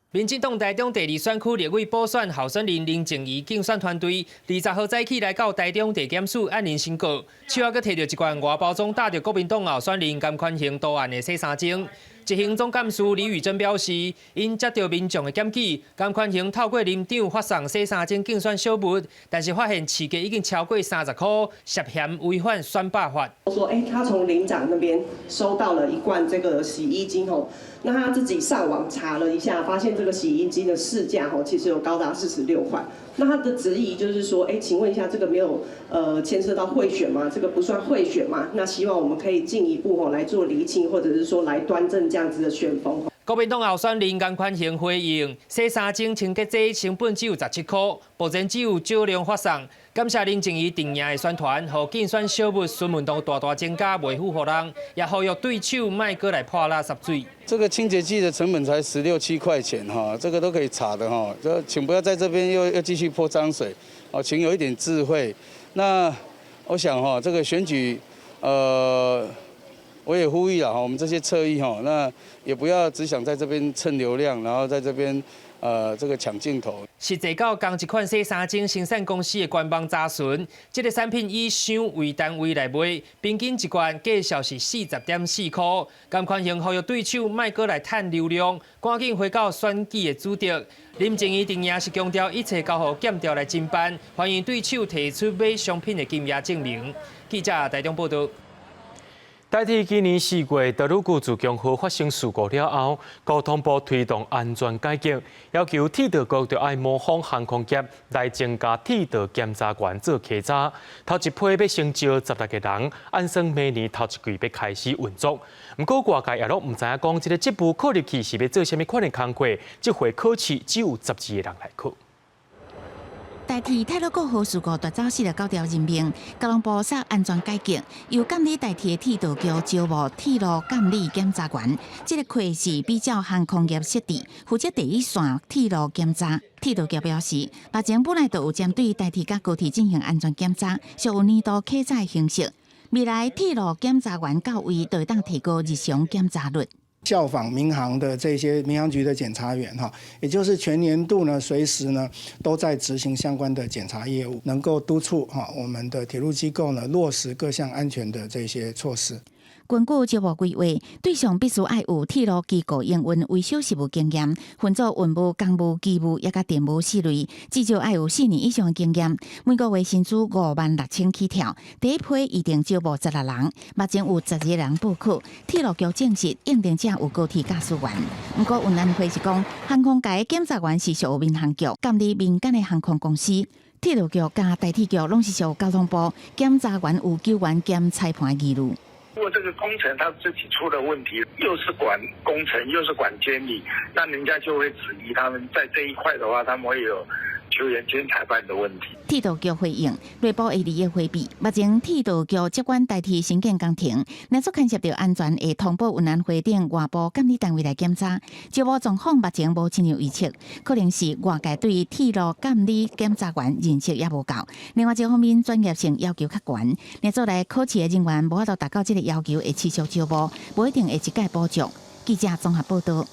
民進黨台中第二選區立委補選候選人林靜儀競選團隊，20號早起來到台中地檢署按鈴申告，手仔閣提著一罐外包裝打著國民黨候選人顏寬恆圖案的洗衫精。執行總幹事李宇珍表示，𪜶接到民眾的檢舉，顏寬恆透過林長發送洗衫精競選小物，但是發現市價已經超過30箍，涉嫌違反選罷法。說，他從里長那邊收到了一罐這個洗衣精吼，那他自己上網查了一下，發現這個洗衣精的市價吼，其實有高達46塊。那他的質疑就是說，請問一下，這個沒有牽涉到賄選嗎？這個不算賄選嗎？那希望我們可以進一步吼來做釐清，或者是說來端正這樣子的選風。國民黨候選人顏寬恆回應，洗衫精清潔劑成本只有17箍，目前只有少量發送。感謝林靜儀陣營的宣傳，予競選小物詢問度大大增加，袂輸予人，也呼籲對手莫閣來潑垃圾水。這個清潔劑的成本才十六七塊錢哈，這個都可以查的哈。這請不要在這邊又繼續潑髒水，哦，請有一點智慧。那我想哈，這個選舉，我也呼籲了哈，我們這些側翼哈，那也不要只想在這邊蹭流量，然後在這邊這個搶鏡頭。實際到仝一款洗衫精生產公司的官網查詢，這個產品以箱為單位來賣，平均一罐價數是40.4箍。顏寬恆呼籲對手莫閣來趁流量，趕緊回到選舉的主軸。林靜儀陣營是強調一切交予檢調來偵辦，歡迎對手提出買商品的金額證明。記者台中報道。台鐵今年4月，多魯閣自強號發生事故了後，交通部推動安全改革，要求鐵道局著愛模仿航空業來增加鐵道檢查員做稽查。頭一批欲先招16個人，按算明年頭一季欲開始運作。毋過外界也攏毋知影講，這個職務考入去是欲做啥物款的工課，這回考試只有12個人來考。台鐵太魯閣號事故奪走49條人命，交通部煞安全改革，由監理台鐵鐵道局招募鐵路監理檢查員。這個課是比照航空業設置，負責第一線鐵路檢查。鐵道局表示，目前本來就有針對台鐵佮高鐵進行安全檢查，屬有年度稽查形式。未來鐵路檢查員到位，就會當提高日常檢查率。效仿民航的這些民航局的檢查員哈，也就是全年度呢，隨時呢都在執行相關的檢查業務，能夠督促哈我們的鐵路機構呢落實各項安全的這些措施。根據招募規劃，對象必須愛有鐵路機構營運維修實務經驗，分做運務、工務、機務抑佮電務四類，至少愛有4年以上的經驗。每個月薪資56,000起跳。第一批預定招募16人，目前有12個人報考。鐵路局證實應徵者有高鐵駕駛員。毋過運安會是講，航空界檢查員是屬於民航局，監理民間的航空公司。鐵路局佮台鐵局攏是屬交通部檢查員有救援兼裁判的義務。如果這個工程他自己出了問題，又是管工程，又是管監理，那人家就會質疑他們在這一塊的話，他們會有球員兼裁判的問題。鐵道局回應，內部會利益迴避。目前鐵道局接管台鐵興建工程，若做牽涉著安全，會通報運安會等外部監理單位來檢查。招募狀況目前無親像預測，可能是外界對鐵路監理檢查員認識猶無夠。另外一方面，專業性要求較懸，若做來考試的人員無法度達到這個要求，會持續招募，無一定會一概補助。記者綜合報道。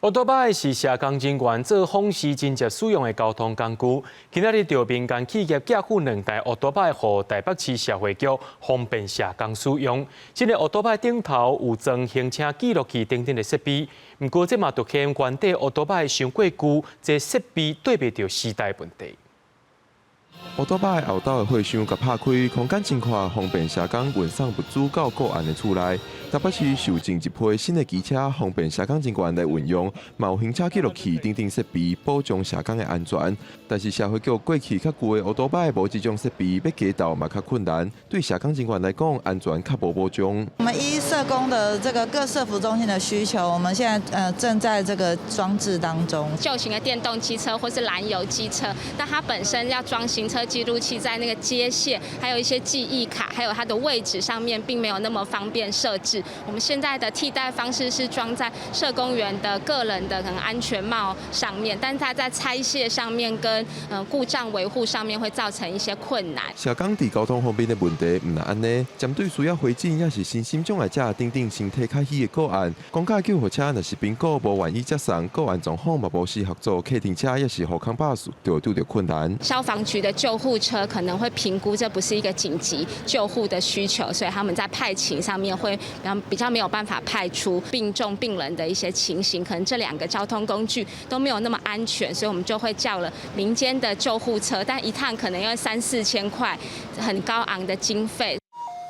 歐多擺是社工人員做訪視真正使用的交通工具。今仔日著民間企業寄付兩台烏多擺予台北市社會局，方便社工使用。這个烏多擺頂頭有裝行車記錄器等等的設備，毋過這嘛凸顯原底烏多擺傷過舊，這設備對袂著時代問題。烏多擺後斗的貨箱共拍開，空間真闊，方便社工運送物資到個案的厝內。台北市受贈一批新的機車，方便社工人員來運用，嘛有行車記錄器等等設備，保障社工的安全。但是社會局過去較舊的烏多擺無這種設備，欲加鬥嘛較困難。對社工人員來講，安全較無保障。我們依社工的這個各社福中心的需求，我們現在正在這個裝置當中。舊型的電動機車或是燃油機車，那它本身要裝行車記錄器，在那個接線，還有一些記憶卡，還有它的位置上面，並沒有那麼方便設置。我們現在的替代方式是裝在社工員的個人的可能安全帽上面，但它在拆卸上面跟故障維護上面會造成一些困難。社工佇交通方面的問題，毋但按呢，針對需要回診抑是身心障礙者等等身體較虛的個案，公家救護車若是評估無願意接送，個案狀況嘛無適合做客運車，抑是戶康巴士，就會拄著困難。消防局的救護車可能會評估這不是一個緊急救護的需求，所以他們在派遣上面會比較沒有辦法派出病重病人的一些情形，可能這兩個交通工具都沒有那麼安全，所以我們就會叫了民間的救護車，但一趟可能要三四千塊，很高昂的經費。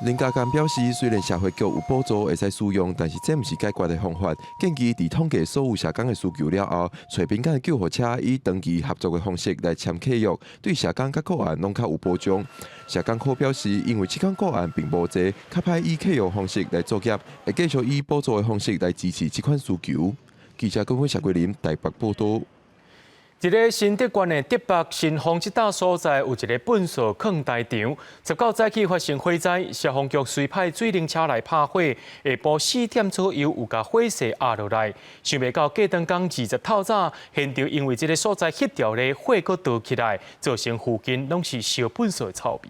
林家干表示，雖然社會局有補助會使使用，但是這毋是解決的方法。建議佇統計所有社工的需求了後，揣民間的救護車以長期合作的方式來簽契約，對社工佮個案攏較有保障。社工科表示，因為這款個案並無濟，較歹以契約方式來作業，會繼續以補助的方式來支持這款需求。記者郭謝桂林台北報道。佇咧新竹縣的竹北新豐這搭所在，有一个糞埽囥台場。19早起發生火災，消防局隨派水冷車來拍火，下晡4點左右有共火勢壓落來。想袂到隔當工20透早，現場因為這个所在翕著咧火閣著起來，造成附近攏是燒糞埽的臭味。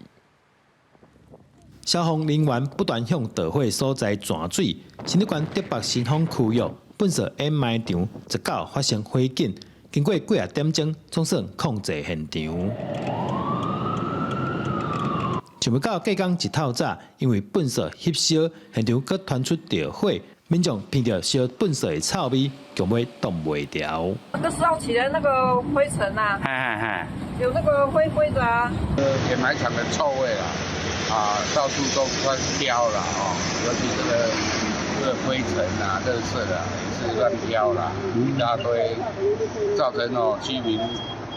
消防人員不斷向著火所在湠水，新竹縣竹北新豐區域糞埽掩埋場19發生火警。經過幾仔點鐘，總算控制現場。想欲到隔工一透早，因為糞埽翕燒，現場閣傳出著火，民眾聞著燒糞埽的臭味，強欲擋袂牢。那個燒起來那個灰塵啊，有那個灰灰的啊。掩埋場的臭味啊，啊，到處都亂飄了哦，尤其這個灰塵啊、垃圾啊，也是亂飄啦，一大堆，造成哦居民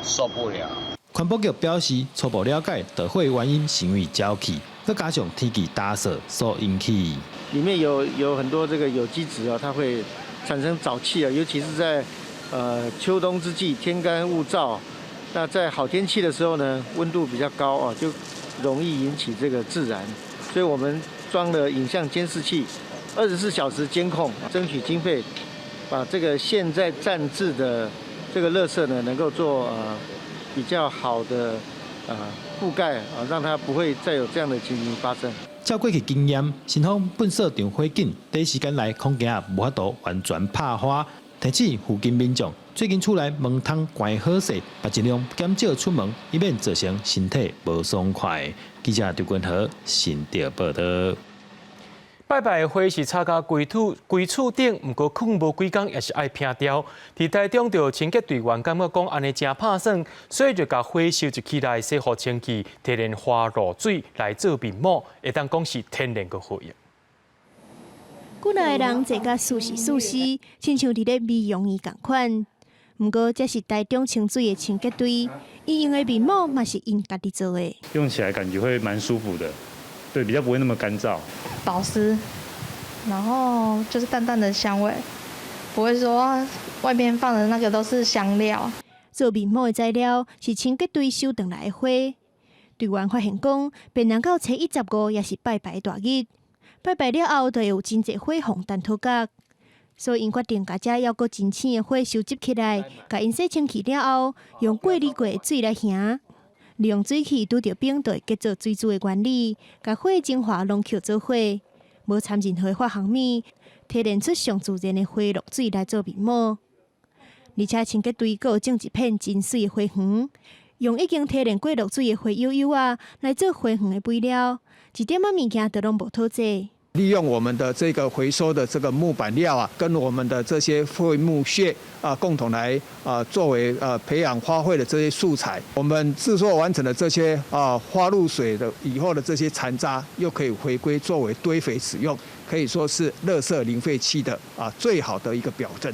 受不了。環保局表示，初步了解，著火原因是因為焦氣，閣加上天氣乾燥所引起。裡面有很多這個有機質啊，它會產生沼氣啊，尤其是在秋冬之際，天乾物燥，那在好天氣的時候呢，溫度比較高啊，就容易引起這個自燃。所以我們裝了影像監視器，24小時監控，爭取經費，把這個現在暫置的這個垃圾呢，能夠做比較好的覆蓋啊，讓它不會再有這樣的情形發生。照過去經驗，新豐糞埽場火警，短時間內恐驚無法度完全拍花。提醒附近民眾，最近厝內門窗關好勢，嘛盡量減少出門，以免造成身體無爽快。記者張君和新竹報道。拜拜的花是插共規厝規厝頂，毋過囥無幾工也是愛劈掉。佇台中著清潔隊員感覺講按呢誠拍算，所以就共花收集起來，洗予清氣，提煉花露水來做面膜，會當講是天然閣好用。幾若个人坐甲舒適舒適，親像佇咧美容院仝款。毋過這是台中清水的清潔隊，𪜶用的面膜嘛是𪜶家己做的。用起來感覺會蠻舒服的，對，比較不會那麼乾燥。保濕，然後就是淡淡的香味，不會說外面放的那個都是香料。做面膜的材料是清潔隊收轉來的花。隊員發現講，辨認到初一十五也是拜拜大日，拜拜了後就會有真濟花予陳土角，所以𪜶決定共這猶閣真鮮的花收集起來，共𪜶洗清氣了後，用過濾過的水來瓦。利用水汽拄著冰，就會結做水珠的原理，共花精華攏抾做伙，無摻任何化學物，提煉出上自然的花露水來做面膜。而且清潔隊閣有種一片真媠的花園，用已經提煉過露水的花幼幼仔來做花園的肥料，一點仔物件都攏無討債。利用我們的這個回收的這個木板料啊，跟我們的這些廢木屑啊，共同來啊作為培養花卉的這些素材。我們製作完成的這些啊花露水的以後的這些殘渣，又可以回歸作為堆肥使用，可以說是垃圾零廢棄的啊最好的一個表證。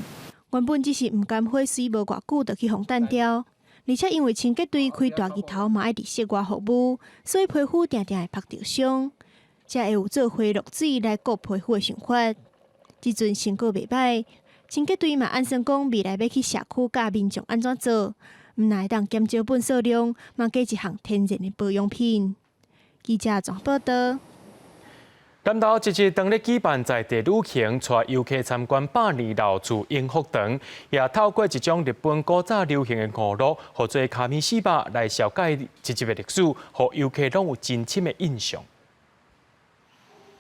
原本只是毋甘火燒無偌久就去予擲掉，而且因為清潔隊開大日頭嘛愛佇室外服務，所以皮膚定定會曝著傷。才會有做花露水來顧皮膚的想法。這陣成果袂䆀，清潔隊嘛按算講未來欲去社區教民眾按怎做，毋但會當減少糞埽量，嘛加一項天然的保養品。記者綜報道。南投集集當咧舉辦在地旅行，帶遊客參觀百年老厝永福堂，也透過一種日本古早流行的娛樂，號做卡米西巴來紹介集集的歷史，予遊客攏有真深的印象。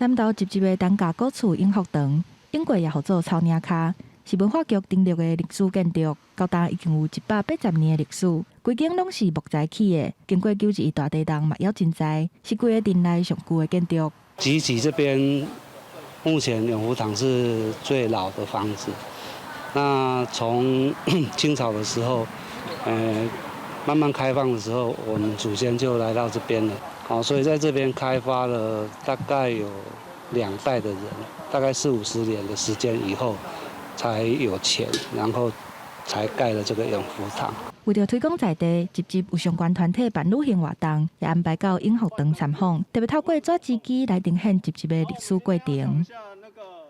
南投集集的陳家古厝永福堂，永過也號做草嶺跤，是文化局登錄的歷史建築，到今已經有180年的歷史。規間攏是木材起的，經過9·11大地動嘛，猶真在，是規个鎮內上舊的建築。集集這邊目前永福堂是最老的房子。那從清朝的時候，慢慢開放的時候，我們祖先就來到這邊了。哦，所以在這邊開發了大概有兩代的人，大概四五十年的時間以後，才有錢，然後才蓋了這個永福堂。為著推廣在地，集集有相關團體辦旅行活動，也安排到永福堂參訪，特別透過紙織機來呈現集集的歷史過程。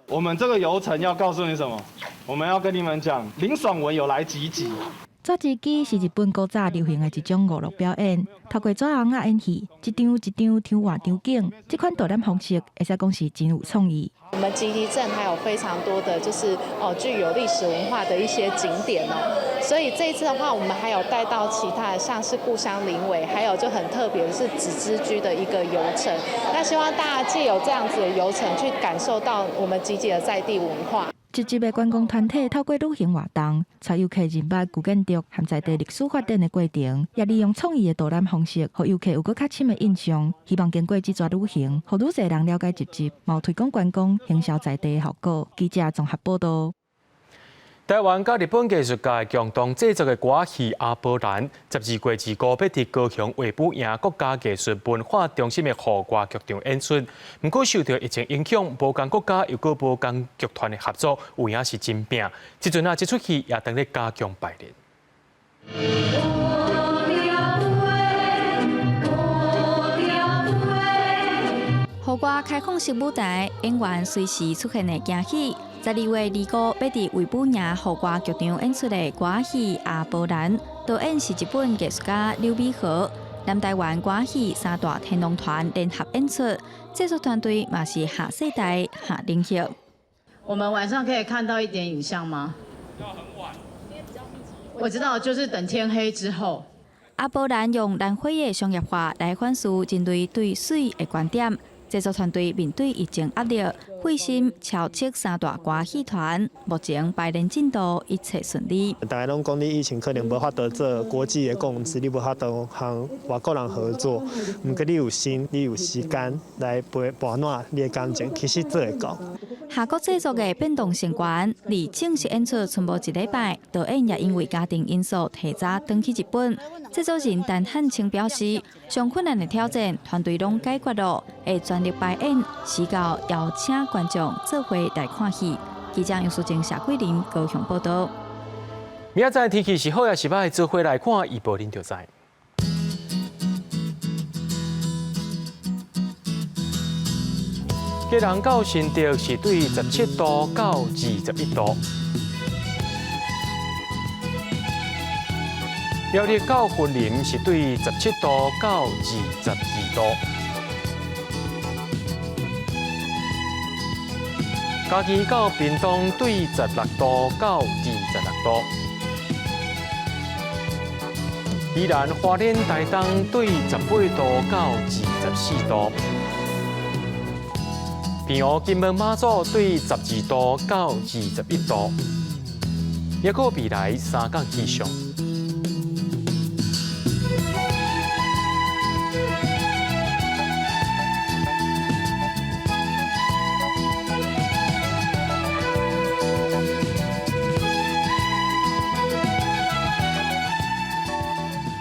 我們這個遊程要告訴你什麼？我們要跟你們講，林爽文有來集集。紙織機是日本古早流行的一種娛樂表演，透過紙尪仔演戲，一張一張替換場景，這款導覽方式會使講是真有創意。我們集集鎮還有非常多的就是哦具有歷史文化的一些景點哦，所以這一次的話，我們還有帶到其他的，像是故鄉林尾，還有就很特別的是紙織居的一個遊程。那希望大家藉由這樣子的遊程，去感受到我們集集的在地文化。集集的觀光團體透過旅行活動，帶遊客認捌舊建築和在地歷史發展的過程，也利用創意的導覽方式，予遊客有閣較深的印象。希望經過這逝旅行，予愈濟人了解集集，嘛有推廣觀光、行銷在地的效果。記者綜合報導。台灣佮日本藝術界共同製作的歌仔戲《阿波蘭》，12月25欲佇高雄衛武營國家藝術文化中心的戶外劇場演出。毋過受著疫情影響，無仝國家又閣無仝劇團的合作，有影是真拚。這陣啊，這齣戲也當咧加強排練。戶外開放式舞台，演員隨時出現的驚喜。12月25欲佇衛武營戶外劇場演出的歌仔戲《阿波蘭》，導演是日本藝術家柳美和，南台灣歌仔戲三大天王團聯合演出，製作團隊嘛是下世代下靈血。我們晚上可以看到一點影像嗎？要很晚。我知道，就是等天黑之後。阿波蘭用蘭花的商業化來反思人類對水的觀點。製作團隊面對疫情壓力，費心籌集三大歌戲團，目前排練進度一切順利。大家攏講你疫情可能無法度做國際的共識，你無法度和外國人合作。毋過你有心，你有時間來陪伴你的感情，其實做會到。韓國製作的變動成員，離正式演出賰無一禮拜，導演也因為家庭因素提早轉去日本。製作人陳漢清表示，上困難的挑戰，團隊攏解決了，會全力排演，時到邀請觀眾做伙來看戲。記者楊淑貞、謝桂林高雄報導。明仔載天氣是好抑是䆀，做伙來看預報，恁就知。基隆到新竹是對17度到21度。苗栗到雲林是對17度到22度。嘉義到屏東對16度到26度。宜蘭花蓮台東對18度到24度。平湖金門馬祖對12度到21度。抑閣未來三天氣象。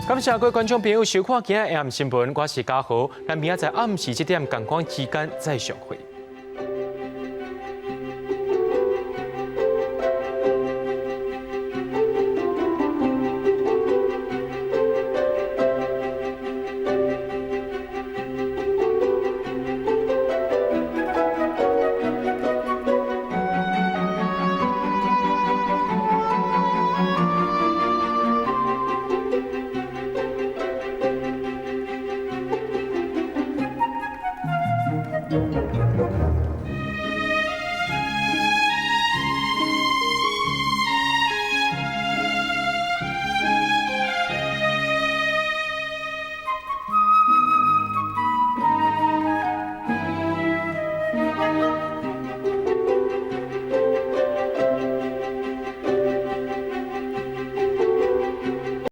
感謝各位觀眾朋友收看今仔下暗新聞，我是嘉豪，咱明仔載暗時這點仝款時間再相會。